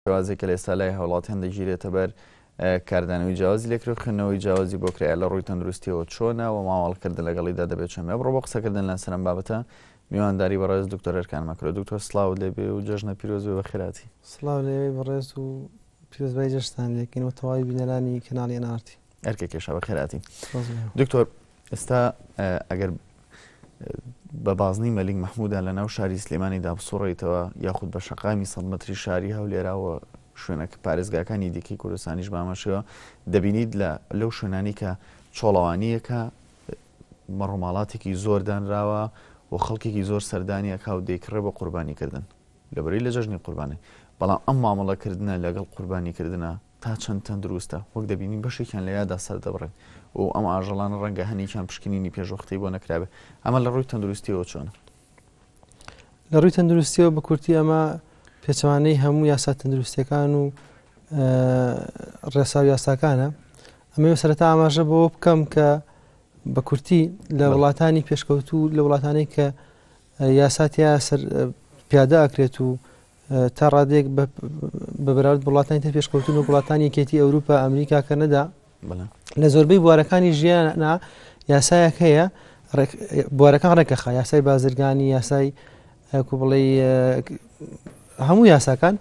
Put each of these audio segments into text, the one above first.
شێوازێک کە لە ئێستا لای هاوڵاتیان دەگیرێتە بەر کاردانەوەی جیاوازی لێکرێ و خوێندنەوەی جیاوازی بۆ کرایە لە ڕووی تەندروستیەوە چۆنە و مامەڵەکردن لەگەڵیدا دەبێت چۆن بێ بڕۆ بۆ قسەکردن لەسەر ئەم بابەتە میوانداری بەڕێز دکتۆر ئەرکان مەکرۆ دکتۆر سڵاوت لێبێ و جەژنە پیرۆز بێ بەخێراتی. سڵاو لێوەی بەڕێز و پیرۆزبایی جەژنتان لێکەین و تەواوی بینەرانی کەناڵی NRT. ئەرکە کێشە بەخێراتی. دکتۆر ئێستا ئەگەر بە بازنەی مەلیک مەحمودا لە ناو شاری سلێمانیدا بسوڕێیتەوە یاخود بە شەقامی سەد مەتری شاری هەولێراوە شوێنە پارێزگاکانی دیکەی کوردستانیش بامەشەوە دەبینیت لە لەو شوێنانی کە چۆڵەوانیەکە مەڕۆماڵاتێکی زۆر دانراوە و خەڵکێکی زۆر سەردانیەکە و دەیکڕێ بۆ قوربانیکردن لەبەری لە جەژنی قوربانی بەڵام ئەم مامەڵەکردنە لەگەڵ قوربانیکردنە تا چەند تەندروستە؟ وەک دەبینین بەشێکیان لە یادا سەردەبڕێن و ئەم ئاژەڵانە ڕەنگە هەنێکیان پشکنینی پێشوەختەی بۆ نەکرابێت، ئەمە لە ڕووی تەندروستیەوە چۆنە؟ لە ڕووی تەندروستیەوە بە کورتی ئەمە پێچەوانەی هەموو یاسا تەندروستیەکان و ڕێسا و یاساکانە. ئەمەوێ سەرەتا ئاماژە بەوە بکەم کە بە کورتی لە وڵاتانی پێشکەوتوو لە وڵاتانی کە یاسا تیا سەر پیادە ئەکرێت و تا ڕادەیەک بە بەراورد وڵاتانی تر پێشکەوتون و وڵاتانی یەکێتی ئەوروپا ئەمریکا کەنەدا لە زۆربەی بوارەکانی ژیانە یاسایەک هەیە بوارەکان ڕێکەخە یاسای بازرگانی یاسای کو بڵێ هەموو یاساکان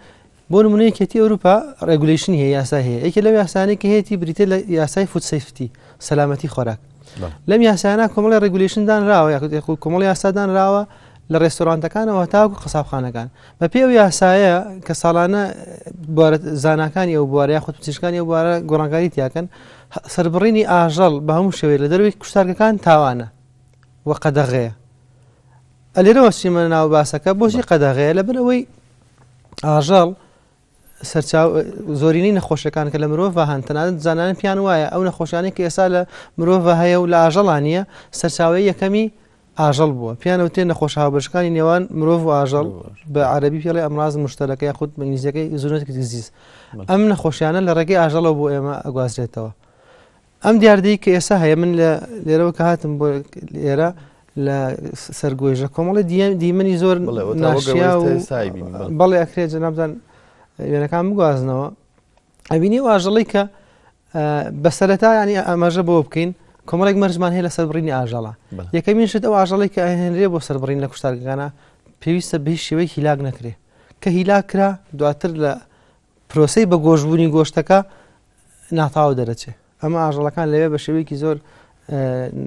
بۆ نمونە یەکێتی ئەوروپا regulation ی هەیە یاسا هەیە یەکێ لەو یاسانەی کە هەیەی بریتە لە یاسای food safety سەلامەتی خۆراک لەم یاسایانە کۆمەڵی regulation دانراوە یاخود کۆمەڵی یاسا دانراوە لە ڕێستۆرانتەکانەوە تاوەکو قەسابخانەکان بە پێ ئەو یاسایە کە ساڵانە زاناکانی ئەو بوارە یاخود پزیشکانی ئەو بوارە گۆڕانکاری تیاکەن سەربڕینی ئاژەڵ بە هەموو شێوەیە لە دەروی کوشتارگەکان تاوانە و قەدەغەیە ئەلێرەوە چیمە ناو باسەکە بۆچی قەدەغەیە لەبەر ئەوەی ئاژەڵ سەرچاو زۆرینەی نەخۆشەکان کە لە مرۆڤ هەن تەنانەت زانایان پێیان وایە ئەو نەخۆشانەی کە ئێستا لە مرۆڤ هەیە و لە ئاژەڵا نییە سەرچاوەی یەکەمی ئاژەڵ بووە پێیان وتێ نەخۆش هاوبەشەکانی نێوان مرۆڤ و ئاژەڵ بە عەربی پێڵێ ئەمراز مشتەرەکە یاخود بە ئینگلیزیەکەی zoonotic disease ئەم نەخۆشیانە لە ڕێگەی ئاژەڵەوە بۆ ئێمە ئەگوازرێتەوە ئەم دیاردەی کە ئێستا هەیە من لە لێرەوە کە هاتم بۆ ئێرە لە سەرگۆیژە کۆمەڵی دیمەنی زۆر ناشیا و بەڵێ ئەکرێت جەنابتان وێنەکان بگوازنەوە ئەبینی و ئاژەڵی کە بە سەرەتا ینی ئاماژە بۆ بکەین کۆمەڵێک مەرجمان هەیە لە سەربڕینی ئاژەڵە یەکەمین شت ئەو ئاژەڵی کە ئەهێنرێ بۆ سەربڕین لە کوشتارگەکانە پێویستە بە هیچ شێوەیەک هیلاک نەکرێ کە هیلاک کرا دواتر لە پرۆسەی بە گۆشتبوونی گۆشتەکە ناتەواو دەرەچێ. ئەمە ئاژەڵەکان لەوێ بە شێوەیەکی زۆر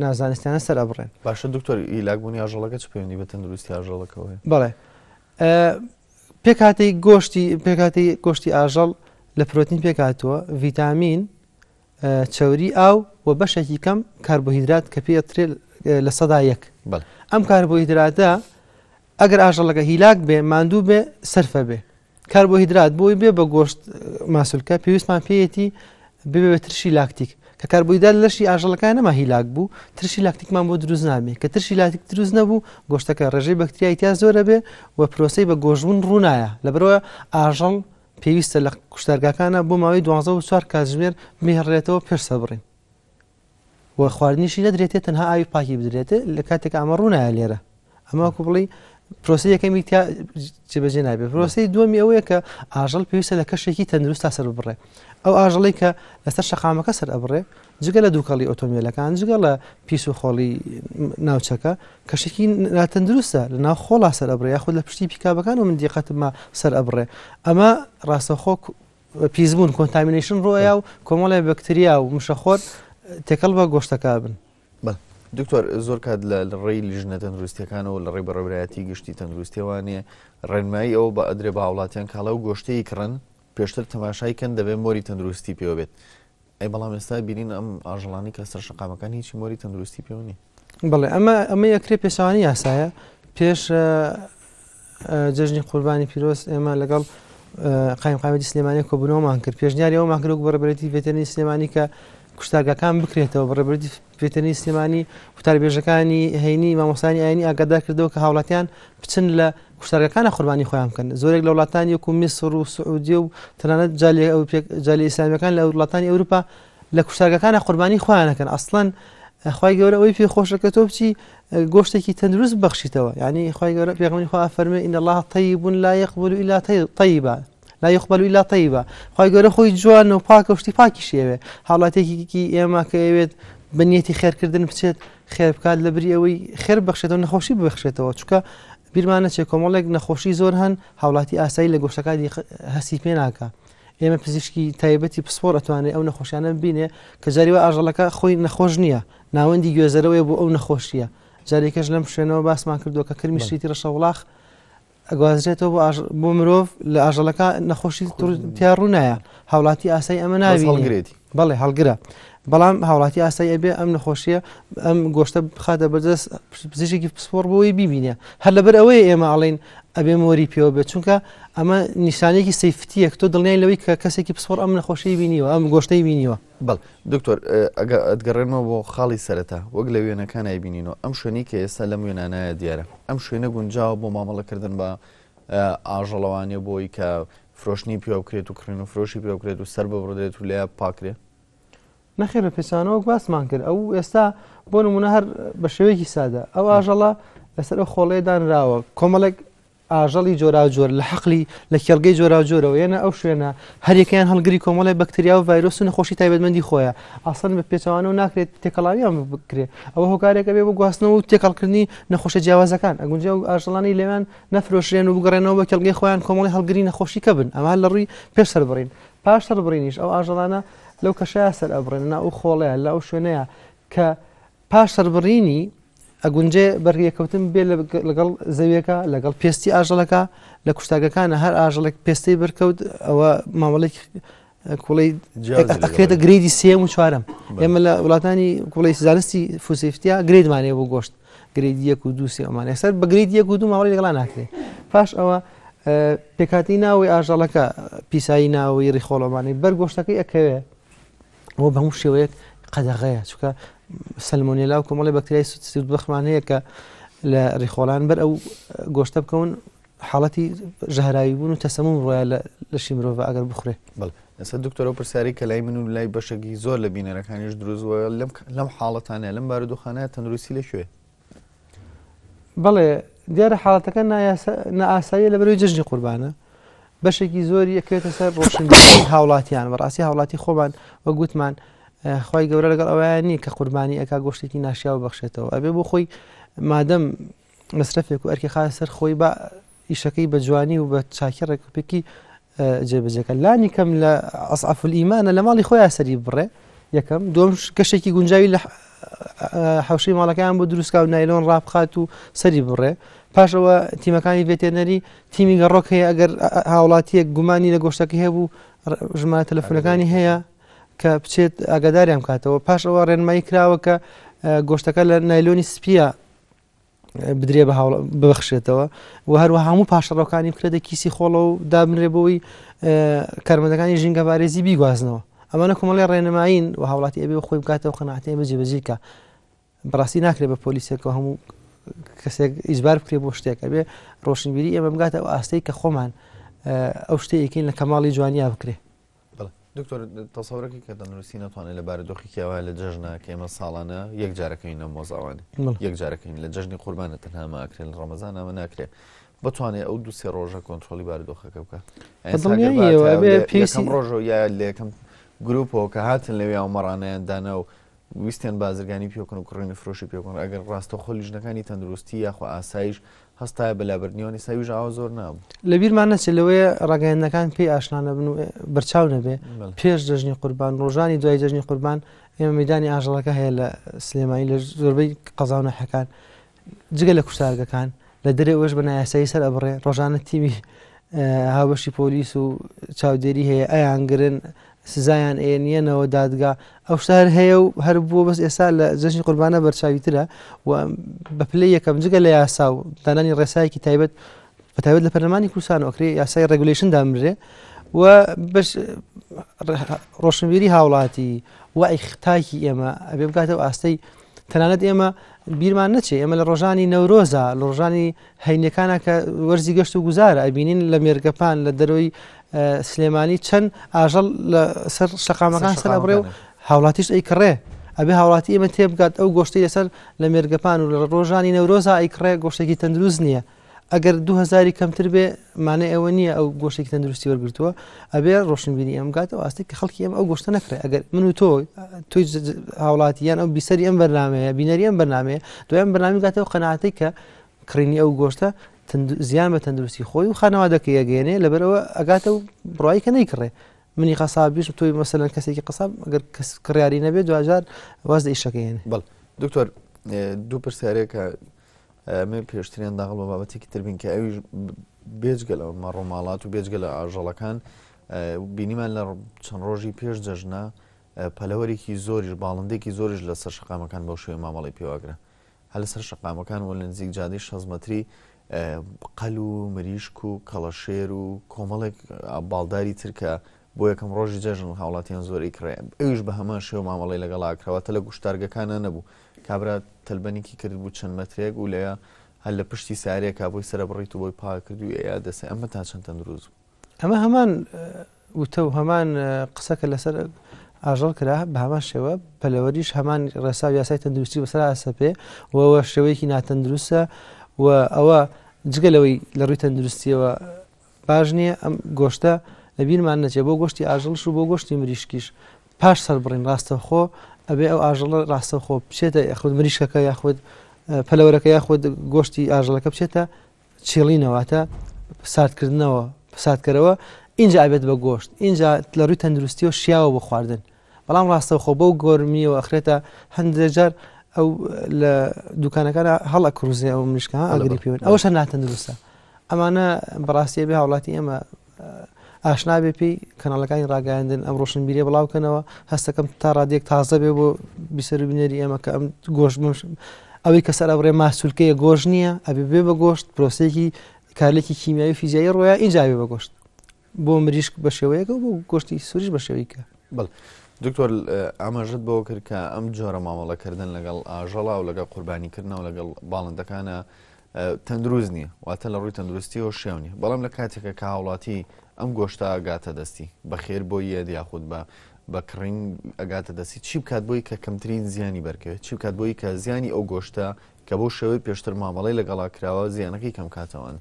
نازانستیانە سەر ئەبڕێن. باشە دکتۆر هیلاکبوونی ئاژەڵەکە چ پەیوەندی بە تەندروستی ئاژەڵەکەوە هەیە؟ بەڵێ پێکهاتەی گۆشتی پێکهاتەی گۆشتی ئاژەڵ لە پرۆتین پێکهاتووە، ڤیتامین، چەوری ئاو و بەشێکی کەم کاربۆهیدرات کە پێی ئەترێ 1%. ئەم کاربۆهیدراتە ئەگەر ئاژەڵەکە هیلاک بێ، ماندوو بێ، سەرفە بێ، کاربۆهیدرات بۆی بێ بە گۆشت ماسولکە پێویستمان پێیەتی ببێ بە ترشی لاکتیک کە کاربۆهیدرات لەشی ئاژەڵەکان نەما هیلاک بوو ترشی لاکتیکمان بۆ دروست نابێ کە ترشی لاکتیک دروست نەبوو گۆشتەکە ڕێژەی بەکتریای تیا زۆرە بێ و پرۆسەی بە گۆشتبوون ڕوونایە لەبەرەوە ئاژەڵ پێویستە لە کوشتارگاکانە بۆ ماوەی 12 و 4 کاتژمێر بهێڵرێتەوە پێش سەربڕین و خواردنیشی نەدرێتێ تەنها ئاوی پاکی بدرێتێ لە کاتێک ئەمە ڕوونایە لێرە ئەمە وەکو بڵێی پرۆسەی یەکەمی تیا جێبەجێ نابێت پرۆسەی دووەمی ئەوەیە کە ئاژەڵ پێویستە لە کەشێکی تەندروستا سەر ببڕێ ئەو ئاژەڵی کە لەسەر شەقامەکە سەر ئەبڕێ جگە لە دووکەڵی ئۆتۆمبیلەکان جگە لە پیس و خۆڵی ناوچەکە کەشێکی ناتەندروستە لە ناو خۆڵا سەر ئەبڕێ یاخود لە پشتی پیکابەکان و من دیقەتمە سەر ئەبڕێ ئەمە ڕاستەخۆ پیسبوون contamination ڕۆیە و کۆمەڵێ بەکتریا و مشەخۆر تێکەڵ بە گۆشتەکە بن. بەڵێ دکتۆر زۆر کات لە ڕێی لیژنە تەندروستیەکانەوە لە ڕێی بەڕێوەبەرایەتی گشتی تەندروستیەوانێ ڕێنمایی ئەوە بە ئەدرێ بە هاوڵاتیان کاڵا و گۆشتەی کڕن پێشتر تەماشای کەن دەبێ مۆری تەندروستی پێوە بێت ئەی بەڵام ئێستا بینین ئەم ئاژەڵانی کە سەر شەقامەکان هیچی مۆری تەندروستی پێوە نیە. بەڵێ ئەمە ئەمە یەکرێ پێچەوانەی یاسایە پێش جەژنی قوربانی پیرۆز ئێمە لەگەڵ قایمقامیەتی سلێمانی کۆبوونەوەمان کرد پێشنیاری ئەومان کرد وەک بەڕێوەبەرێتی ڤێتەرنی سلێمانی کە کوشتارگاکان بکرێتەوە بەڕێوەبەرێتی ڤێتەرنی سلێمانی وتاربێژەکانی هەینی مامۆستانی ئاینی ئاگادار کردەوە کە هاوڵاتیان بچن لە کوشتارگەکانە قوربانی خۆیان بکەن زۆرێک لە وڵاتانی وەکو میسر و سعودیە و تەنانەت جالی ئیسلامیەکان لە وڵاتانی ئەوروپا لە کوشتارگەکانە قوربانی خۆیان ئەکەن ئەسڵەن خوای گەورە ئەوەی پێ خۆشە کە تۆ بچی گۆشتێکی تەندروست ببەخشیتەوە یعنی خوای گەورە پێغەمبەری خوا ئەفەرموێ ان الله طیب لا يقبل الا طیبا. لا يقبل الا طيبا. خوای گەورە خۆی جوانە و پاکە و شتی پاکیشی ئەوێ. هاوڵاتیەکی ئێمە کە ئەوێت بە نیەتی خێرکردن بچێت خێر بکات لە بری ئەوەی خێر ببەخشێتەوە نەخۆشی ببەخشێتەوە، چونکە بیرمان نەچێت کۆمەڵێک نەخۆشی زۆر هەن هاوڵاتی ئاسایی لە گۆشتەکانی هەستی پێ ناکا. ئێمە پزیشکی تایبەتی پسپۆر ئەتوانێت ئەو نەخۆشیانە ببینێ کە جاری وا ئاژەڵەکە خۆی نەخۆش نییە، ناوەندی گوێزەرەوەیە بۆ ئەو نەخۆشیە. جارێکەش لەم شوێنەوە باسمان کردووە کە کرمی شیتی ڕەشەوڵاخ ئەگوازرێتەوە بۆ بۆ مرۆڤ لە ئاژەڵەکە نەخۆشی تیا ڕوونایە هاوڵاتی ئاسایی ئەمە ناوی هەڵگرێتی. بەڵێ هەڵگرە، بەڵام هاوڵاتی ئاسایی ئەبێ ئەم نەخۆشیە ئەم گۆشتە بخاتە بەردەست پزیشکی پسپۆڕ بۆی بیبینێ. هەر لەبەر ئەوەیە ئێمە ئەڵێین ئەبێ مۆری پێوە بێت، چونکە ئەمە نیشانەیەکی سەیفتیە تۆ دڵنیای لەوەی کە کەسێکی پسپۆڕ ئەم نەخۆشیی بینیوە، ئەم گۆشتەی بینیوە. بەڵێ دکتۆر، ئەگە ئەتگەڕێنمەوە بۆ خاڵی سەرەتا، وەک لە وێنەکان ئەیبینینەوە، ئەم شوێنەی کە ئێستا لەم وێنانایە دیارە، ئەم شوێنە گونجاوە بۆ مامەڵەکردن بە ئاژەڵەوانیە بۆی کە فرۆشتنی پێوە بکرێت و کڕین و فرۆشی پێوە بکرێت و سەر ببڕدرێت و لێ پاکرێ؟ نەخێر، بە پێچەوانەوە وەک باسمان کرد، ئەو ئێستا بۆ نمونە هەر بە شێوەیەکی سادە ئەو ئاژەڵە لەسەر ئەو خۆڵەیە دانراوە، کۆمەڵێک ئاژەڵی جۆراوجۆر لە حەقلی لە کێڵگەی جۆراوجۆرەوە یەنە ئەو شوێنە، هەریەکەیان هەڵگری کۆمەڵێ بەکتریا و ڤایرۆس و نەخۆشی تایبەتمەندی خۆیە، ئەسڵەن بە پێچەوانەوە ناکرێت تێکەڵاویان بکرێت، ئەوە هۆکارێکە بێ بۆ گواستنەوە و تێکەڵکردنی نەخۆشە جیاوازەکان. ئەگونجێ ئەو ئاژەڵانەی لەوێن نەفرۆشرێن و بگەڕێنەوە بە کێڵگەی خۆیان کۆمەڵی هەڵگری نەخۆشی کە بن. ئەمە لە ڕووی پێش سەربڕین. پاش سەربڕینیش ئەو ئاژەڵانە لەو کەشەیە سەر ئەبڕێن، نا ئەو خۆڵەیە لە ئەو شوێنەیە کە پاش سەربڕینی ئەگونجێ بەریەکەوتن بێ لەگەڵ زەویەکە، لەگەڵ پێستی ئاژەڵەکە. لە کوشتاگەکانە هەر ئاژەڵێک پێستەی بەرکەوت ئەوە مامەڵێک کوڵی ئەکرێتە grade ی سێم و چوارەم. ئێمە لە وڵاتانی کوڵی زانستی food safety یا grade مان هەیە بۆ گۆشت، grade 1 و 2 سێ ئەمانە. سەر بە grade 1 و 2 مامەڵی لەگەڵا ناکرێت. پاش ئەوە پێکاتی ناوی ئاژەڵەکە، پیسایی ناوی ڕیخۆڵەمانی بەر گۆشتەکەی ئەکەوێ، ئەوە بە هەموو شێوەیەک قەدەغەیە، چونکە سەلمۆنێلا و کۆمەڵی بەکتریای سوودبەخشمان هەیە کە لە ڕیخۆڵان بەر ئەو گۆشتە بکەون حاڵەتی ژەهراوی بوون و تەسەموم ڕۆیە لە لەشی مرۆڤ ئەگەر بخورێ. بەڵێ ئێستا دکتۆر ئەو پرسیارەی کە لای من و لای بەشێکی زۆر لە بینەرەکانیش دروست بووە لەم حاڵەتانە لەم بارودۆخانە تەندروستی لە کوێ؟ بەڵێ دیارە حاڵەتەکە نائاساییە لە بەرەوەی جەژنی قوربانە بەشێکی زۆری ئەکەوێتە سەر ڕۆشنبیری هاوڵاتیان. بەڕاستی هاوڵاتی خۆمان وەک گوتمان خی گەورە لەگەڵ ئەوەیان نییە کە قوربانی ئەک گۆشتێکی ناشیاو بەخشێتەوە. ئەبێ بۆ خۆی مادەم مەسرەفێک و ئەرکی خاە سەر خۆی بە ئیشەکەی بە جوانی و بە چاکی ڕێکوپێکی جێبەجێکە، لانی کەم لە ئەسعف ئیمانە لە ماڵی خۆیان سەری بڕێ. یەکەم دوم کەشێکی گونجاوی لە حوشەی ماڵەکەیان بۆ دروستکا و نایلۆن ڕابخات و سەری بڕێ. پاشەوە تیمەکانی ڤێتێنەری تیمی گەڕۆک هەیە، ئەگەر هاوڵاتیەک گومانی لە گۆشتەکە هەبوو ژمارە تەلەفۆنەکانی هەیە کە بچێت ئاگاداریان بکاتەوە. پاش ئەوە ڕێنمایی کراوە کە گۆشتەکە لە نایلۆنی سپیە بدرێ بە هاوڵ ببەخشێتەوە و هەروەها هەموو پاشەڕۆکانی بکرێتە کیسی خۆڵە و دابنرێ بۆی کارمەندەکانی ژینگەپارێزی بیگوازنەوە. ئەمانە کۆمەڵی ڕێنمایین و هاوڵاتی ئەبێ خۆی بکاتەوە قەناعەتی ئێمە جێبەجێ کە. بەڕاستی ناکرێت بە پۆلیسێکەوە هەموو کەسێک ئیجبار بکرێ بۆ شتێک. ئەبێ ڕۆشنبیری ئێمە بگاتە ئەو ئاستەی کە خۆمان ئەو شتەیەکەین لە کەماڵی جوانیا بکرێ. دکتۆر تەسەورەکەی کە تەندروستی نەتوانێت لە بارودۆخێکی ئەوە لە جەژنە کە ئێمە ساڵانە یەک جارەکەین لە مۆزاوانی یەک جارەکەین لە جەژنی قوربانە تەنها ماکرێن لە ڕەمەزان ئەمە ناکرێت بتوانێت ئەو دوو سێ ڕۆژە کۆنترۆڵی بارودۆخەکە بکە پێویستی ڕۆژە یا لە یەکەم گروپەوە کە هاتن لەوێ ئەو مەڕانیان دانا و ویستیان بازرگانی پێ بکەن و کڕین و فرۆشی پێ بکەن، ئەگەر ڕاستەوخۆ لیژنەکانی تەندروستی یاخوا ئاسایش هەستایە بە لابردنیوان ئێستا ویش ئاوا زۆر نابوو. لەبیرمان نەچێت لەوەیە ڕاگەیاندنەکان پێی ئاشنا نەبن و بەرچاو نەبێ پێش جەژنی قوربان ڕۆژانی دوای جەژنی قوربان ئێمە مەدانی ئاژەڵەکە هەیە لە سلێمانی لە زۆربەی قەزا و ناحیەکان جگە لە کوشتارگەکان لە دەرەوەش بە نایاسایی سەر ئەبڕێ ڕۆژانە تیمی هاوبەشی پۆلیس و چاودێری هەیە ئەیانگرن سزایان ئێنیەنەوە دادگا ئەو شتە هەر هەیە و هەر بووە بەس ئێستا لە جەژنی قوربانە بەرچاویترە و بە پلەی یەکەم جگە لە یاسا و دانانی ڕێسایەکی تایبەت بە تایبەت لە پەرلەمانی کوردستان ئەکرێ یاسای regulation دامرێ و بەش ڕۆشنبیری هاوڵاتی وعی تاکی ئێمە ئەبێ بگاتەوە ئاستەی تەنانەت ئێمە بیرمان نەچێ ئێمە لە ڕۆژانی نەورۆزە لە ڕۆژانی هەینەکانە کە وەرزی گەشت و گوزارە ئەبینین لە مێرگەپان لە دەرەوەی سلێمانی چەند ئاژەڵ لە سەر شەقامەکان سەر ئەبڕێ و هاوڵاتیش ئەیکڕێ. ئەبێ هاوڵاتی ئێمە تێبگات ئەو گۆشتەی لەسەر لە مێرگەپان و لە ڕۆژانی نەورۆزا ئەیکڕێ گۆشتێکی تەندروست نییە. ئەگەر 2000 کەمتر بێ مانای ئەوە نییە ئەو گۆشتێکی تەندروستی وەرگتووە ئەبێ ڕۆشنبیری ئەم گاتەوە ئاستێک کە خەڵکی ئەم ئەو گۆشتە نەکرێ ئەگەر من و تۆ تۆی هاوڵاتی یان ئەو بیسەری ئەم بەرنمەیە بینەری ئەم بەرنمەیە دوای ئەم بەرنامە گاتەوە قەناعەتێک کە کڕینی ئەو گۆشتە زیان بە تەندروستی خۆی و خانەوادەکەی ئەگەیەنێ لەبەرەوە ئەگاتە و بڕایی کە نەیکڕێ منی قەسابیش تۆی مەسەلەن کەسێکی قەساب ئەگەر کەس کڕیاری نەبێت دواجار واز لە ئیشەکە هێنێ بەڵ دکتۆر دوو پرسیارێکە من پێشتریان داغڵ بە بابەتێکی تر بین کە ئەویش بێجگە لە مەڕۆماڵات و بێجگە لە ئاژەڵەکان بینیمان لە چەند ڕۆژی پێش جەژنە پەلەوەرێکی زۆریش باڵندێکی زۆریش لەسەر شقامەکان بەو شێوەیە مامەڵی پێواگرە هەر لەسەر شەقامەکان و لە نزیک جادەی 60 مەتری قەل و مریشک و کەڵەشێر و کۆمەڵێک باڵداری تر کە بۆ یەکەم ڕۆژی جەژن هاوڵاتیان زۆری کڕێ ئەویش بە هەمان شێوە مامەڵەی لەگەڵا کراوە تە لە گوشتارگەکانە نەبوو کابرا تەلبەنێکی کرد بوو چەند مەترێک و لەیە هەر لە پشتی سارێکا بۆی سەرەبڕیت و بۆی پاک کرد و ئەیا دەسێ ئەمە تا چەند تەندروست بوو؟ ئەمە هەمان وتە و هەمان قسە کە لەسەر ئاژەڵ کرا بە هەمان شێوە پەلەوەریش هەمان ڕێسا و یاسای تەندروستی بەسەر ئاسەپێ وەوە شێوەیەکی ناتەندروستە و ئەوە جگە لەوەی لە ڕووی تەندروستیەوە باش نییە ئەم گۆشتە لەبیرمان نەچێت بۆ گۆشتی ئاژەڵش و بۆ گۆشتی مریشکیش پاش سەربڕین ڕاستەوخۆ ئەبێ ئەو ئاژەڵە ڕاستەوخۆ بچێتە یاخود مریشکەکە یاخود پەلەوەرەکە یاخود گۆشتی ئاژەڵەکە بچێتە چێڵینە واتە ساردکردنەوە ساردکەرەوە ئینجا ئەبێت بە گۆشت ئینجا لە ڕووی تەندروستیەوە شیاوە بۆ خواردن بەڵام ڕاستەوخۆ بەو گۆرمیەوە ئەخرێتە هەندێک جار ئەو لە دوکانەکان هەڵ ئەکروزێ ئەو مشکە ئاگری پێوەن ئەوەشە ناتەندروستە ئەمانە بەڕاستی بێ هاوڵاتی ئێمە ئاشنا بێ پێی کەناڵەکانی ڕاگەیاندن ئەم ڕۆشنبیریە بڵاوکەنەوە هەستەکەم تا ڕادێک تازە بێ بۆ بیسەر و بینەری ئێمە کە ئەم گۆشت ئەوەی کە سەر ئەبڕێ ماسولکەیە گۆشت نییە ئەبێ بێ بە گۆشت پرۆسەیەکی کارلێکی کیمیاوی فیزیایی ڕۆیا ئینجا بێ بە گۆشت بۆ مریشک بە شێوەیەکە و بۆ گۆشتی سووریش بە شێوەیەکە. بەڵێ دکتۆر ئاماژەت بەوە کرد کە ئەم جۆرە مامەڵەکردن لەگەڵ ئاژەڵا و لەگەڵ قوربانیکردنەوە لەگەڵ باڵندەکانە تەندروست نییە واتە لە ڕووی تەندروستیەوە شیاو نییە بەڵام لە کاتێکە کە هاوڵاتی ئەم گۆشتە ئەگاتە دەستی بەخێر بۆی یەت یاخود بە بە کڕین ئەگاتە دەستی چی بکات بۆی کە کەمترین زیانی بەرکەوێت چی بکات بۆی کە زیانی ئەو گۆشتە کە بۆ شێوەی پێشتر مامەڵەی لەگەڵا کراوە زیانەکەی کەم کاتەوەن.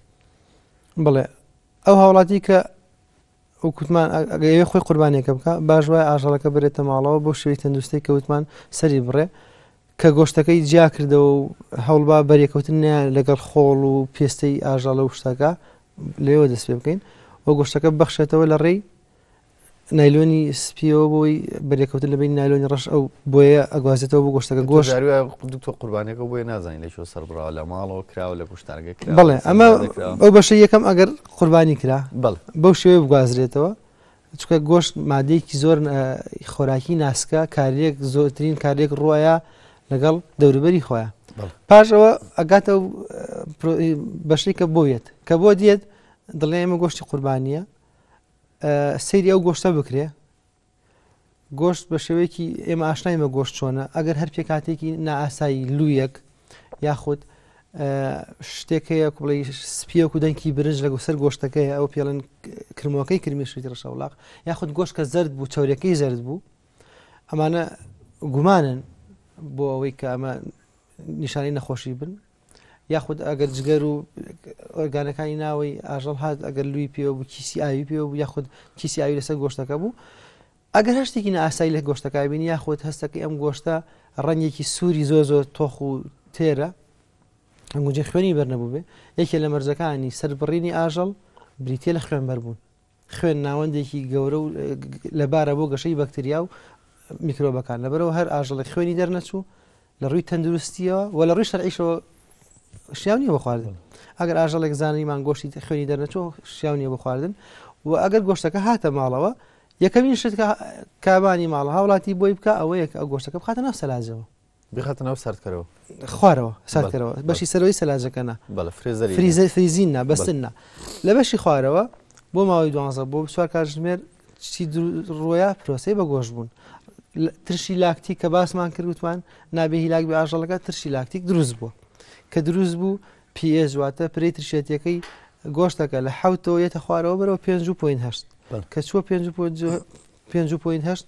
بڵێ ئەو هاوڵاتی کە وەکوتمان ئەگەر خۆی قوربانیەکە بکە باش وایە ئاژەڵەکە برێتە ماڵەوە بۆ شێوی تەندروستی کە وتمان سەری بڕێ کە گۆشتەکەی جیا کردەوە و هەوڵبا بەریەکەوتن نیان لەگەڵ خۆڵ و پێستەی ئاژەڵە و شتەکە لێوە دەست پێ بکەین و گۆشتەکە بەخشێتەوە لە ڕێی نایلۆنی سپیەوە بۆی بەرێکەوتن لە بین نایلۆنی ڕەش ئەو بۆیە ئەگوازێتەوە بۆ گۆشتەکە گۆشت دکتۆر قوربانەکە بۆیە نازانین لە کوێ سەر بڕاوە لە ماڵەوە کراوە لە کوشتارگە کرا بەڵێ ئەمە ئەو بەشە یەکەم ئەگەر قوربانی کرا بەڵێ بەو شێوەیە بگوازرێتەوە چونکە گۆشت مادەیەکی زۆر خۆراکی ناسکە کارلێک زۆرترین کارلێک ڕۆیە لەگەڵ دەوروبەری خۆیان پاش ئەوە ئەگاتە بەشێک کە بۆ یەت کە بۆ دێت دڵێ ئێمە گۆشتی قوربانیە سەیری ئەو گۆشتە بکرێ گۆشت بە شێوەیەکی ئێمە ئاشنایمە گۆشت چۆنە ئەگەر هەر پێکاتێکی نائاسایی لوویەک یاخود شتێک هەیە بڵێ سپیەک و دەنکی برنج لە سەر گۆشتەکەی ئەو پێڵن کرمۆکەی کرمی شویتی ڕەشەوڵاق یاخود گۆشت کە زرد بوو چاورەکەی زرد بوو ئەمانە گومانن بۆ ئەوەی کە ئەمە نیشانەی نەخۆشی بن یاخود ئەگەر جگەر و ئۆرگانەکانی ناوەی ئاژەڵ هات ئەگەر لوی پێوە بوو کیسی ئاوی پێوە بوو یاخود کیسی ئاوی لەسەر گۆشتەکە بوو ئەگەر هەر شتێکی نائاسایی لە گۆشتەکە بینی یاخود هەستەکەی ئەم گۆشتە ڕەنگێکی سووری زۆر زۆر تۆخ و تێرە ئەنگوجە خوێنی بەرنەبوو بێ یەکێ لە مەرجەکانی سەربڕینی ئاژەڵ بریتە لە خوێنبەربوون خوێن ناوەندێکی گەورە و لەبارە بۆ گەشەی بەکتریا و میکرۆبەکان لەبەرەوە هەر ئاژەڵێک خوێنی دەرنەچوو لە ڕووی تەندروستیەوە و لە ڕووی شەرعیشەوە شیاو نییە بۆ خواردن ئەگەر ئاژەڵێک زانیمان گۆشتی خوێنی دەرنەچوو شیاو نییە بۆ خواردن و ئەگەر گۆشتەکە هاتە ماڵەوە یەکەمین شت کە کابانی ماڵ هاوڵاتی بۆی بکە ئەوەیە کە ئەو گۆشتەکە بخاتە ناو سەلاجەوە بخاتە ناو ساردکەرەوە خوارەوە ساردکەرەوە بەشی سەرەوەی سەلاجەکە نا بەڵێ فرێزەری فریزەر فریزین نا بەستن نا لە بەشی خوارەوە بۆ ماوەی دوانزە بۆ چوار کاتژمێر چی ڕۆیا پرۆسەی بە گۆشت بوون ترشی لاکتیک کە باسمان کرد وتمان نابێ هیلاک بێ ئاژەڵەکە ترشی لاکتیک دروست بووە کە دروست بوو pH واتە پرەی ترشێتیەکەی گۆشتەکە لە حوتەوە یەتە خوارەوە بەرەوە 5.8 کە چووە 5.8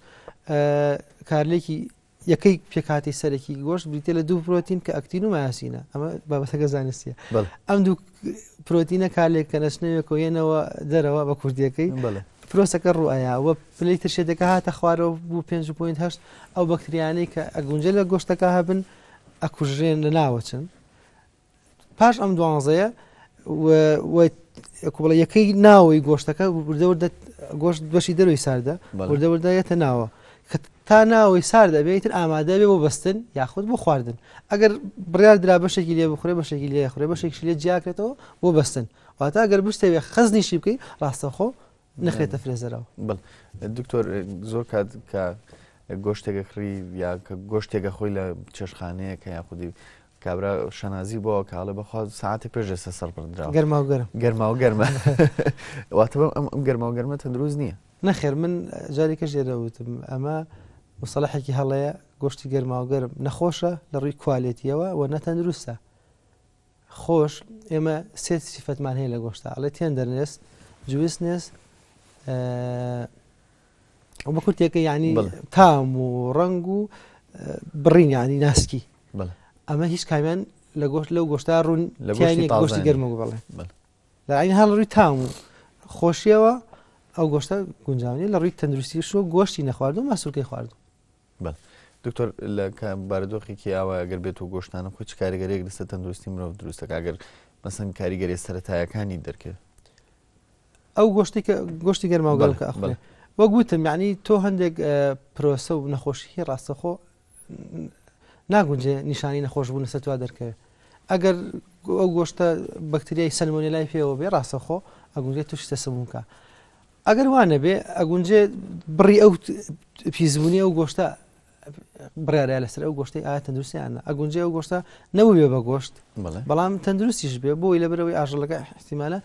کارلێکی یەکەی پێکهاتەی سەرەکی گۆشت بریتیە لە دوو پرۆتین کە ئەکتین و مایاسینە ئەمە بابەتەکە زانستیە ئەم دوو پرۆتینە کارلێک کە نەچنەوێکەوە یەنەوە دەرەوە بە کوردیەکەی پرۆسەکە ڕوئەیا و پلەی ترشێتەکە هاتە خوارەوە بوو 5.8 ئەو بەکتریانەی کە ئەگونجە لە گۆشتەکە هەبن ئەکوژرێن لە ناوەچن پاش ئەم دوانزەیە بڵێ یەکەی ناوەی گۆشتەکە وردە وردە گۆشت بەشی دەروی ساردە وردە وردە یەتە ناوە کە تا ناوەی سارد ئەبێ ئیتر ئامادە بێ بۆ بەستن یاخود بۆ خواردن ئەگەر بڕیار درا بەشێکی لێ بخورێ بەشێکی لێ خورێ بەشێکی لێ جیاکرێتەوە بۆ بەستن واتە ئەگەر بشتەوێ خەزنیشی بکەی ڕاستەخۆ نەخرێتە فرێزەرەوە. بەڵێ دکتۆر زۆر کات کە گۆشتێکە کڕی یا کە گۆشتێکە خۆی لە چێشخانەیە کە یاخودی کابرا شەنازی بۆ کاڵێ بەخوا ساعتی پێش ئێستا سەربڕدراوە گەرما و گەرم گەرما و گەرمە واتە ئەم ئەم گەرما و گەرمە تەندروست نییە نەخێر من جارێکەش لێرە وتم ئەمە مستەڵەحێکی هەڵەیە گۆشتی گەرما و گەرم نەخۆشە لە ڕووی کوالێتیەوە و نەتەندروستە خۆش ئێمە سێ سیفەتمان هەیە لە گۆشتا ئەڵێ tenderness juiciness بە کورتێکە یعنی تام و ڕەنگ و بڕین یعنی ناسکی ئەمە هیچ کامیان لە گۆشت لەو گۆشتا ڕوون لە گۆشتی گەرمە بڵێ لە عین هەڵ ڕووی تام و خۆشیەوە ئەو گۆشتە گونجاونی لە ڕووی تەندروستیشەوە گۆشتی نەخواردو ماسولکەی خواردو بەڵێ دکتۆر لە کە بارودۆخێکی ئاوا ئەگەر بێت و گۆشتانە خۆی چ کاریگەریەک لەسەر تەندروستی مرۆڤ دروست دەکات ئەگەر مەسەن کاریگەری سەتایەکانی دەرکەوێت؟ ئەو گۆشتی کە گۆشتی گەرما و گەرم کە ئەخورێ وەک وتم یعنی تۆ هەندێک پرۆسە و نەخۆشی ڕاستەخۆ ناگونجێ نیشانی نەخۆش بوون لەسەر توا دەرکەوێت ئەگەر ئەو گۆشتە بەکتریای سەلمۆنێلای پێوە بێ ڕاستەخۆ ئەگونجێت تووشی تەسەموم بکە ئەگەر وا نەبێ ئەگونجێ بڕی ئەو پیسبوونی ئەو گۆشتە بڕیارە لەسەر ئەو گۆشتەی ئایا تەندروستیان ئەگونجێ ئەو گۆشتە نەبووێ بە گۆشت بەڵام تەندروستیش بێ بۆی لەبەرەوەی ئاژەڵەکە احتیمالە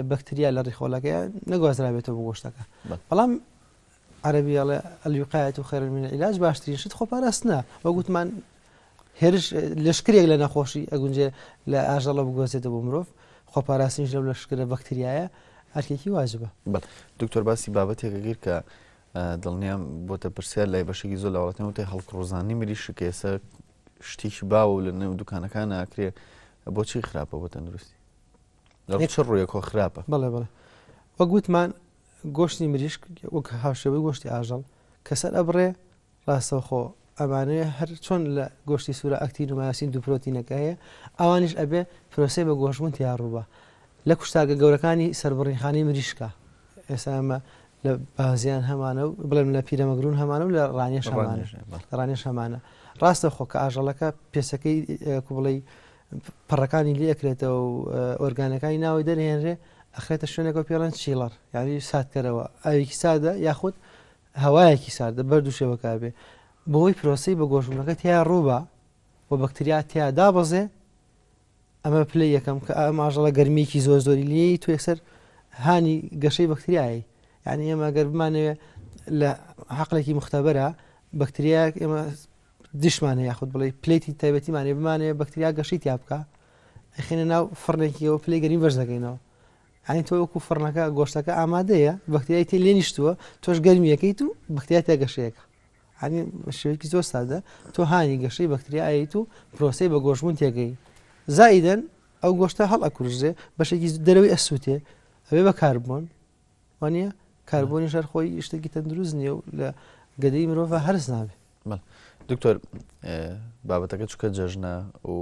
بەکتریا لە ڕیخۆڵەکەی نەگوازرابێتەوە بۆ گۆشتەکە بەڵام عەربی ئەڵێ الوقایة خير من العلاج باشترین شت خۆپاراستنە وەگوتمان هێرش لەشکرێک لە نەخۆشی ئەگونجێ لە ئاژەڵە بگوازێتەوە بۆ مرۆڤ، خۆپاراستنیش لەو لەشکرە بەکتریایە ئەرکێکی واجبە. بەڵێ دکتۆر باسی بابەتێکە کرد کە دڵنیام بۆتە پرسیار لای بەشێکی زۆر لە وڵاتان وتی هەڵکڕوزانی مریشک کە ئێستا شتێکی باوە و لە نێو دوکانەکان ناکرێ بۆچی خراپە بۆ تەندروستی لە چ ڕوویەکەوە خراپە؟ بەڵێ بەڵێ وەک وتمان گۆشتی مریشک وەک هاوشێوەی گۆشتی ئاژەڵ کە سەر ئەبڕێ ڕاستەوخۆ ئەمانەوێ هەر چۆن لە گۆشتی سوورە ئەکتین و مایۆسین دوو پرۆتینەکە هەیە ئەوانیش ئەبێ پرۆسەی بە گۆشتبوون تیا ڕووبا لە کوشتارگە گەورەکانی سەربڕینخانەی مریشکە ئێستا ئەمە لە بازیان هەمانە و بڵێم لە پیرەمەگرون هەمانە و لە ڕانیەش هەمانە لە ڕانیەش هەمانە ڕاستە خۆ کە ئاژەڵەکە پێسەکەی کو بڵێی پەڕەکانی لێ ئەکرێتەوە و ئۆرگانەکانی ناوەی دەرهێنرێ ئەخرێتە شوێنێکەوە پێڵێن chiller یعنی ساردکەرەوە ئاوێکی ساردە یاخود هەوایەکی ساردە بەرد و شێوەکە بێ بەهۆی پرۆسەی بە گۆشبوونەکە تیا ڕووبا و بەکتریا تیا دابەزێ ئەمە پلەی یەکەم کە ئەم ئاژەڵە گەرمیەکی زۆر زۆری لێی تو یەکسەر هانی گەشەی بەکتریایی یعنی ئێمە گەر بمانەوێ لە حقلێکی مختبەرە بەکتریاک ئێمە دشمان هەیە یاخود بڵێ plate ی تایبەتیمان هەیە بمانەوێ بەکتریا گەشەی تیا بکە ئەخێنە ناو فڕنێکیەوە پلەی گەرمی بەرز دەکەینەوە یانی تۆ وەکو فڕنەکە گۆشتەکە ئامادەیە بەکتریای تێ لێ نیشتووە تۆش گەرمیەکەیت و بەکتریا تیا گەشەیەکە ینی بە شێوەیەکی زۆر سادە تۆ هانی گەشەی بەکتریایت و پرۆسەی بە گۆشتبوون تێگەی زائیدەن ئەو گۆشتە هەڵ ئەکورژێ بەشێکی دەرەوەی ئەسووتێ ئەبێ بە کاربۆن وانە کاربۆنی شەر خۆی شتێکی تەندروست نییە و لە گەدەی مرۆڤ هەرس نابێ دکتۆر بابەتەکە چکە جەژنە و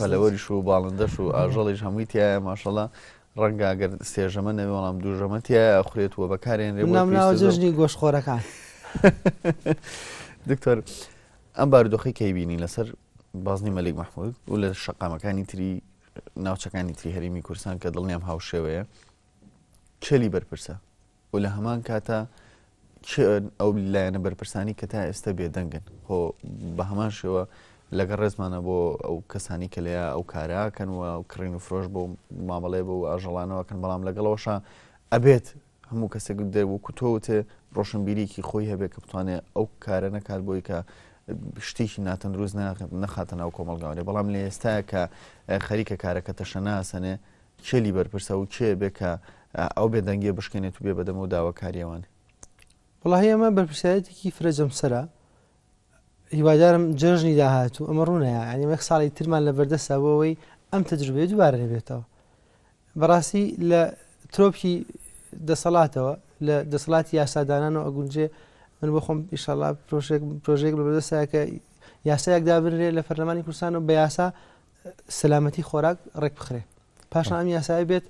پەلەوەریش و باڵندەش و ئاژەڵیش هەمووی تایە ماشەڵا ڕەنگە ئەگەر سێژەمە نەبێ بەڵام دووژەمە تایە ئەخورێت و بەکارێنرێ بۆ ناو جەژنی گۆشتخۆرەکان. دکتۆر ئەم بارودۆخی کەی بینی لەسەر بازنی مەلیک مەحمود و لە شەقامەکانی تری ناوچەکانی تری هەرێمی کوردستان کە دڵنیام هاوشێوەیە کێلی بەرپرسە و لە هەمان کاتا کێن ئەو لایەنە بەرپرسانی کە تا ئێستا بێدەنگن خۆ بە هەمان شێوە لەگەڵ ڕێزمانە بۆ ئەو کەسانی کە لەیا ئەو کاراکەن و کڕین و فرۆش بۆ مامەڵێ بۆ ئاژەڵانەوەکەن بەڵام لەگەڵەوەشە ئەبێت هەموو کەسێک وەکو تۆ وتێ ڕۆشنبیریکی خۆی هەبێت کە بتوانێت ئەو کارە نەکات بۆی کە شتێکی ناتەندروست نەخاتە ناو کۆمەلگاوێ بەڵام لە ئێستا کە خەریکە کارەکە تەشەناسەنێ کێ لی بەرپرسە و کێ بێ کە ئەو بێدەنگیە بشکێنێت و بێ بەدەمەوە داواکاریەوان؟ وەڵاهی ئەمە بەرپرسیارێتێکی فرە جەمسەرە. هیوادارم جەژنی داهاتوو ئەمە ڕوونەیە یانی یەک ساڵی ترمان لە بەردەستە بۆ ئەوەی ئەم تەجروبەیە دووبارە نەبێتەوە. بەڕاستی لە ترۆپکی دەسەڵاتەوە لە دەسەڵاتی یاسادانانەوە ئەگونجێ من بۆ خۆم ئیشەڵا پرۆژێک پرۆژێک لە بەردەستە کە یاسایەک دابنرێ لە پەرلەمانی کوردستان و بە یاسا سەلامەتی خۆراک ڕێک بخرێ پاشان ئەم یاسای بێت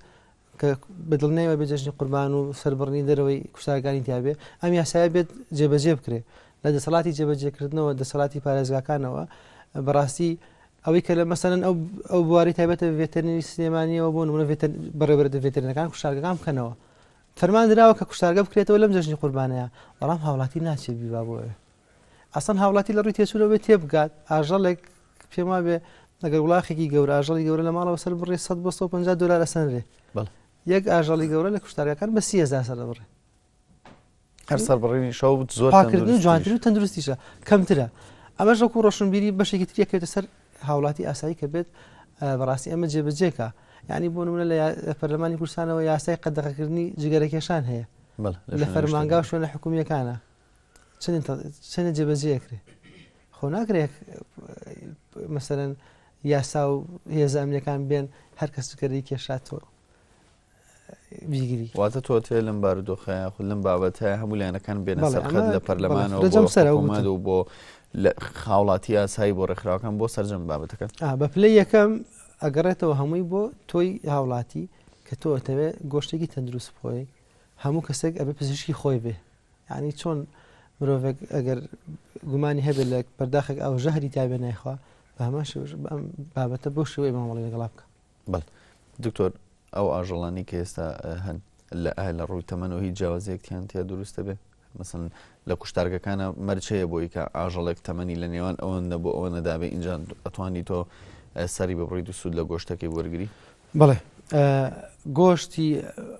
کە بە دڵنیایەوە بێ جەژنی قوربان و سەربڕینی دەرەوەی کوشتارگانی تیا بێ، ئەم یاسایە بێت جێبەجێ بکرێ لە دەسەڵاتی جێبەجێکردنەوە دەسەڵاتی پارێزگاکانەوە بەڕاستی ئەوەی کە لە مەسەلەن ئەو ئەو بواری تایبەتە ڤێتەرنەری سلێمانیەوە بۆ نمونە ڤێتەر بەڕێوەبەرە ڤێتەرنەکان کوشتارگەکان بکەنەوە فەرمان دراوە کە کوشتارگە بکرێتەوە لەم جەژنی قوربانەیە بەڵام هاوڵاتی ناچێت بیبا بۆ ئەوێ ئەسڵەن هاوڵاتی لە ڕووی تێچوونەوە بێ تێبگات ئاژەڵێک پێم وابێ ئەگەر وڵاخێکی گەورە ئاژەڵی گەورە لە ماڵەوە سەر بڕێ 100 بۆ 150 دلار ئەسەنرێ یەک ئاژەڵی گەورە لە کوشتارگەکان بە 3000 سەر دەبڕێ هەر سەربڕینی شەو زۆر پاکردن و جوانتر و تەندروستیشە کەمترە ئەمەش وەکو ڕۆشنبیری بەشێکی تری ئەکەوێتە سەر هاوڵاتی ئاسایی کە بێت بەڕاستی ئەمە جێبەجێکە یعنی بۆ نمونە لە پەرلەمانی کوردستانەوە یاسای قەدەغەکردنی جگەرەکێشان هەیە لە فەرمانگا و شوێنە حکومیەکانە چەند جێبەجێ ئەکرێ خۆ ناکرێت مەسەرەن یاسا و هێزە ئەمنیەکان بێن هەر کەس جگەرەی کێشاتەوە بیگری واتە تۆ تێ لەم بارودۆخە یاخود لەم بابەتە هەموو لایەنەکان بێنە سەر خەت لە پەرلەمانەوە بۆ حکوومەت و بۆ هاوڵاتی ئاسایی بۆ ڕێکخراوەکان بۆ سەرجەم بابەتەکە بە پلەی یەکەم ئەگەڕێتەوە هەمووی بۆ تۆی هاوڵاتی کە تۆ ئەتەوێت گۆشتێکی تەندروست بخۆی هەموو کەسێک ئەبێ پزیشکی خۆی بێ یعنی چۆن مرۆڤێک ئەگەر گومانی هەبێت لە پەرداخێک ئەو ژەهری تابێ نایخوا بە هەمان شێوەش ئەم بابەتە بۆ شێوەی مامەڵی لەگەڵا بکە بەڵێ دکتۆر ئەو ئاژەڵانی کە ئێستا هەن لە ئایا لە ڕووی تەمەنەوە هیچ جیاوازیەکتیان تیا دروست دەبێ مەسەن لە کوشتارگەکانە مەرج هەیە بۆی کە ئاژەڵێک تەمەنی لە نێوان ئەوەندە بۆ ئەوە نەدابێ اینجا ئەتوانی تۆ سەری ببڕیت و سوود لە گۆشتەکەی وەرگری بەڵێ گۆشتی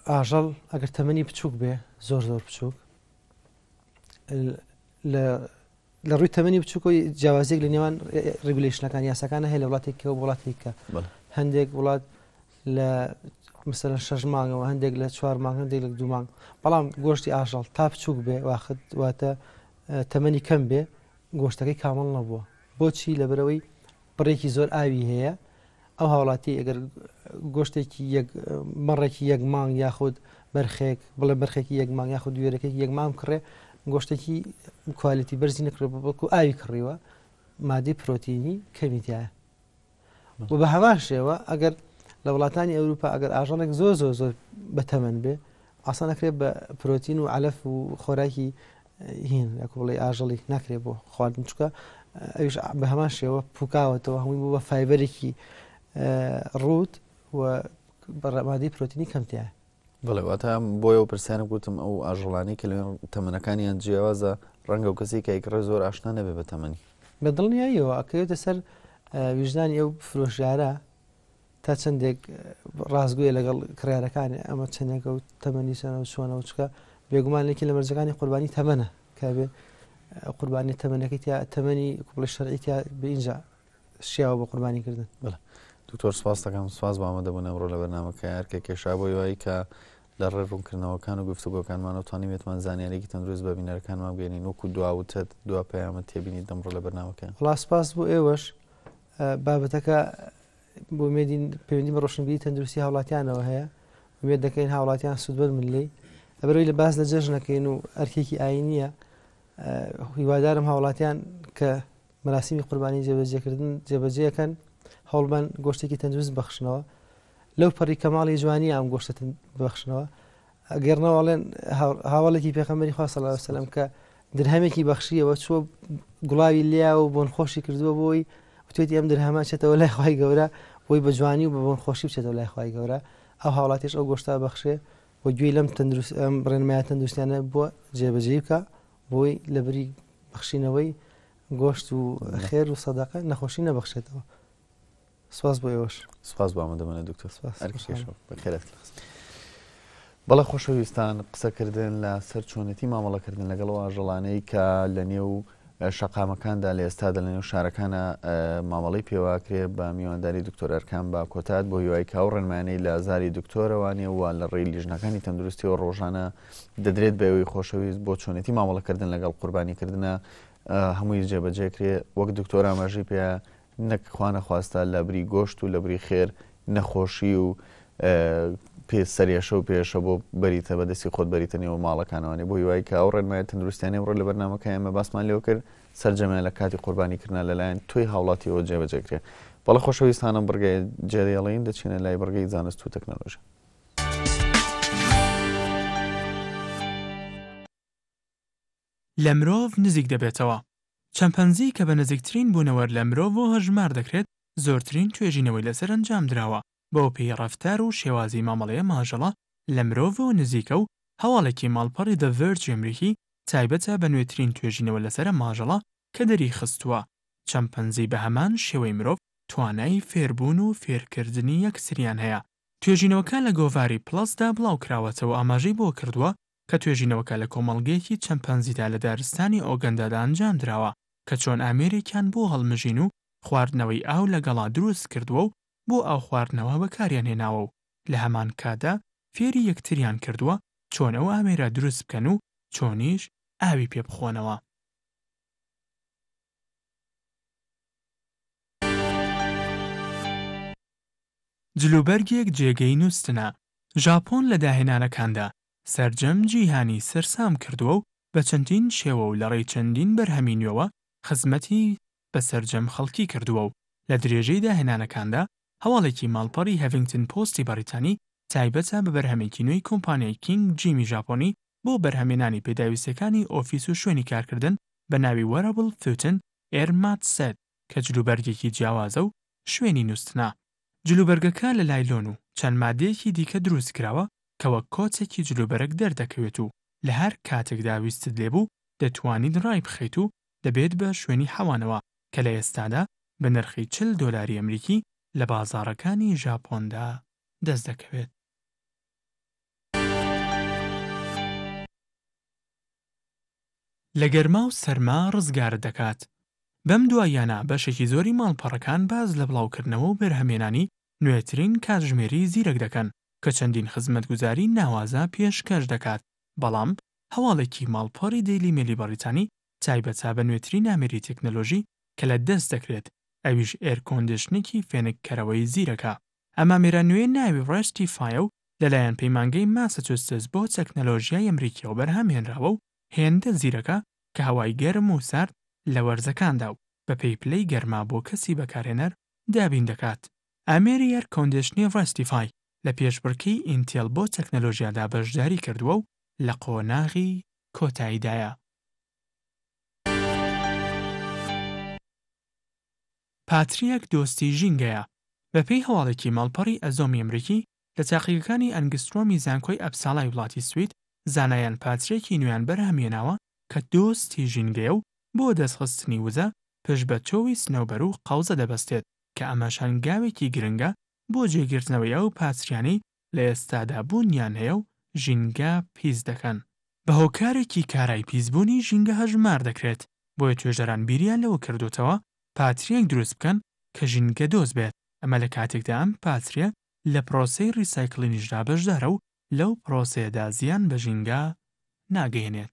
ئاژەڵ ئەگەر تەمەنی بچووک بێ زۆر زۆر بچووک لە لە ڕووی تەمەنی بچووکەوە جیاوازیەک لە نێوان regulation ەکان یاساکانە هەیە لە وڵاتێکەوە بۆ وڵاتێکە هەندێک وڵات لە مثلەن شەش مانگەوە هەندێک لە چوار مانگ هەندێک لە دوو مانگ بەڵام گۆشتی ئاژەڵ تا بچووک بێ واخت واتە تەمەنی کەم بێ گۆشتەکەی کامڵ نەبووە بۆچی لەبەرەوەی بڕێکی زۆر ئاوی هەیە ئەو هاوڵاتی ئەگەر گۆشتێکی یەک مەڕێکی یەک مانگ یاخود بەرخێک بڵێ بەرخێکی یەک مانگ یاخود دوێرەکێکی یەک مانگ بکڕێ گۆشتێکی quality بەرزی نەکڕێ بەڵکو ئاوی کڕیوە مادەی پرۆتینی کەمی تایە و بە هەمان شێوە ئەگەر لە وڵاتانی ئەوروپا ئەگەر ئاژەڵێک زۆر زۆر زۆر بەتەمەن بێ ئاسان ئەکرێت بە پرۆتین و عەلەف و خۆراکی هین یاکو بڵێ ئاژەڵی ناکرێت بۆ خواردن چکە ئەویش بە هەمان شێوە پوکاوەتەوە هەمووی بوو بە fiber ێکی ڕووت و بەڕمادی پرۆتینی کەمتیان بڵێ واتە بۆیە و پرسیارم گوتم ئەو ئاژەڵانی کە لەوێ تەمەنەکانیان جیاوازە ڕەنگە و کەسی کە ئەیکڕێ زۆر ئاشنا نەبێ بە تەمەنی بە دڵنیاییەوە ئەکەوێتە سەر ویژدانی ئەو فرۆشیارە تا چەندێک ڕاستگۆیە لەگەڵ کڕیارەکانی ئەمە چەندێکە و تەمەنی چەنە و چۆنە و چکە بێگومان یەکی لە مەرجەکانی قوربانی تەمەنە کە بێ قوربانی تەمەنەکەی تیا تەمەنی کوڵی شەرعی تیا بە ئینجا شیاوە بۆ قوربانی کردن. بەڵێ دکتۆر سپاس دەکەم سپاس بۆ ئامادەبوون ئەمڕۆ لە بەرنامەکە ئەرکە کێشا بۆ هیوایی کە لە ڕێ ڕوونکردنەوەکان و گفتوگۆکانمانەوە توانیبێتمان زانیاریی تەندروست بە بینەرەکانمان بگەێنین وەکو دواوتەت دوا پەیامت تێبینی دەمڕۆ لە بەرنامەکە. وەڵا سپاس بۆ ئێوەش بابەتەکە بۆ مێدین پەیوەندی بە ڕۆشنبیری تەندروستی هاوڵاتیانەوە هەیە ئومێد دەکەین هاوڵاتیان سوودمەند بن لێی لەبەرئەوەی لە باس لە جەژنەکەین و ئەرکێکی ئاینیە هیوادارم هاوڵاتیان کە مەراسیمی قوربانی جێبەجێکردن جێبەجێەکەن هەوڵبەن گۆشتێکی تەندروست بەخشنەوە لەو پەڕی کەماڵی جوانی ئەم گۆشتە بەخشنەوە ئەگەرنەوە ئەڵێن هاوڵێکی پێخەمبەری خوا صلی الله علیه وسلم کە درهەمێکی بەخشیەوە چووە گوڵاوی لیا و بۆن خۆشی کردووە بۆی وتێتی ئەم درهەمە چێتەوە لای خوای گەورە بۆی بە جوانی و بە بۆن خۆشی بچێتەوە لای خوای گەورە ئەو هاوڵاتیش ئەو گۆشتە بەخشێ و گوێی لەم تەندروست ئەم ڕێنمایە تەندروستیانە بۆ جێبەجێی بکە بۆی لەبری بەخشینەوەی گۆشت و خێر و سەدەقە نەخۆشی نەبەخشێتەوە. سپاس بۆ ئێوەش. سپاس بۆ ئامادەبوونت دکتۆر. سپاس. بەخێرات. بەڵێ خۆشەویستان قسەکردن لە سەر چۆنێتی مامەڵەکردن لەگەڵ ئەو ئاژەڵانەی کە لە نێو شەقامەکاندا لە ئێستادا لە نێو شارەکانە مامەڵەی پێواکرێ بە میوانداری دکتۆر ئەرکان بە کۆتات بۆ هیوای کاو ڕێنمایانەی لە زاری دکتۆرەوانێ و لە ڕێی لیژنەکانی تەندروستیەوە ڕۆژانە دەدرێت بە ئێوەی خۆشەویست بۆ چۆنێتی مامەڵەکردن لەگەڵ قوربانیکردنە. هەمووی جێبەجێ کرێ وەک دکتۆر ئاماژەی پێ نەک خوانەخواستە لە بری گۆشت و لە بری خێر نەخۆشی و پێ سەرێشە و پێشە بۆ بەریتە بە دەستی خۆت بەریتە نێو ماڵەکانەوەێ بۆ هیوای کە ئەو ڕێنمایە تەندروستیانەی ئەمڕۆ لە بەرنامەکە ئێمە باسمان لێوە کرد سەرجەمیان لە کاتی قوربانی کردنا لەلایەن تۆی هاوڵاتیەوە جێبەجێ کرێ. بەڵێ خۆشەویستانم بڕگەی جێدێڵین دەچینە لای بڕگەی زانست و تەکنەلۆژیا. لە مرۆڤ نزیک دەبێتەوە. چەمپەنزی کە بە نزیکترین بوونەوەر لە مرۆڤەوە هەژمار دەکرێت، زۆرترین توێژینەوەی لەسەر ئەنجامدراوە، بەوپێی ڕەفتار و شێوازی مامەڵەی ئەم ئاژەڵە لە مرۆڤەوە نزیکە و هەواڵێکی ماڵپەڕی The Verge ی ئەمریکی تایبەتە بە نوێترین توێژینەوە لەسەر ئەم ئاژەڵە کە دەریخستووە چەمپەنزی بە هەمان شێوەی مرۆڤ توانای فێربوون و فێرکردنی یەکتریان هەیە. توێژینەوەکە لە گۆڤاری PLOS دا بڵاوکراوەتەوە ئاماژەی بەوە کردووە کە توێژینەوەکە لە کۆمەڵگەیەکی چەمپەنزیدا لە دارستانی ئۆگەندادا ئەنجامدراوە کە چۆن ئامێرێکیان بۆ هەڵمژین و خواردنەوەی ئاو لە گەڵا دروست کردووە و بۆ ئاو خواردنەوە بەکاریان هێناوە و لە هەمان کاتدا فێری یەکتریان کردووە چۆن ئەو ئامێرە دروست بکەن و چۆنیش ئاوی پێ بخۆنەوە. جلوبەرگێک جێگەی نوستنە. ژاپۆن لە داهێنانەکاندا سەرجەم جیهانی سەرسام کردووە و بە چەندین شێوە و لەڕێی چەندین بەرهەمی نوێوە خزمەتی بە سەرجەم خەڵکی کردووە و لە درێژەی داهێنانەکاندا هەواڵێکی ماڵپەڕی هەڤینگتن پۆستی بەڕیتانی تایبەتە بە بەرهەمێکی نوێی کۆمپانیای کینگ جیمی ژاپۆنی بۆ بەرهەمێنانی پێداویستیەکانی ئۆفیس و شوێنی کارکردن بە ناوی Wearable Futon Air Mat Set کە جلوبەرگێکی جیاوازە و شوێنی نوستنە. جلوبەرگەکە لە لایلۆن و چەند مادەیەکی دیکە دروست کراوە کە وەک کۆچێکی جلوبەرگ دەردەکەوێت و لە هەر کاتێکدا ویستت لێبوو دەتوانیت ڕایبخەیت و دەبێت بە شوێنی حەوانەوە کە لە ئێستادا بە نرخی 40 دۆلاری ئەمریکی لە بازاڕەکانی ژاپۆندا دەست دەکەوێت. لە گەرما و سەرما ڕزگارت دەکات. بەم دواییانە بەشێکی زۆری ماڵپەڕەکان باس لە بڵاوکردنەوە و بەرهەمهێنانی نوێترین کاتژمێری زیرەک دەکەن کە چەندین خزمەتگوزاری ناوازە پێشکەش دەکات، بەڵام هەواڵێکی ماڵپەڕی دەیلی مێلی بەڕیتانی تایبەتە بە نوێترین ئامێری تەکنەلۆژی کە لە دەست دەکرێت، ئەویش ئێرکۆندشنێکی فێنککەرەوەی زیرەکە. ئەم ئامێرە نوێیە ناوی ڕێستیفایە و لەلایەن پەیمانگەی ماساچوستس بۆ تەکنەلۆژیای ئەمریکییەوە بەرهەم هێنراوە و هێندە زیرەکە کە هەوای گەرم و سارد لە وەرزەکاندا و بەپێی پلەی گەرما بۆ کەسی بەکارهێنەر دابین دەکات. ئامێری ئێرکۆندشنی ڕێستیفای لە پێشبڕکێی ئینتێل بۆ تەکنەلۆژیادا بەشداری کردووە و لە قۆناغی کۆتاییدایە. پاتریەک دۆستی ژینگەیە. بەپێی هەواڵێکی ماڵپەڕی ئەزۆمی ئەمریکی، لە تاقیگەکانی ئەنگسترۆمی زانکۆی ئەپسالای وڵاتی سوید، زانایان پاتریەکی نوێیان بەرهەمهێناوە کە دۆستی ژینگەیە و بۆ دەستخستنی وزە پشت بە تۆوی سنەوبەر و قەوزە دەبەستێت کە ئەمەش هەنگاوێکی گرنگە بۆ جێگرتنەوەی ئەو پاتریانەی لە ئێستادا بوونیان هەیە و ژینگە پیس دەکەن. بە هۆکارێکی کارای پیسبوونی ژینگە هەژمار دەکرێت، بۆیە توێژەران بیریان لەوە کردۆتەوە پاترییەک دروست بکەن کە ژینگەدۆست بێت، ئەمە لە کاتێکدا ئەم پاترییە لە پرۆسەی ریسایکلینیشدا بەشدارە و لەو پرۆسەیەدا زیان بە ژینگە ناگەیەنێت.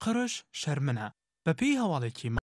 قرش شەرمنە، بەپێی هەواڵێکی.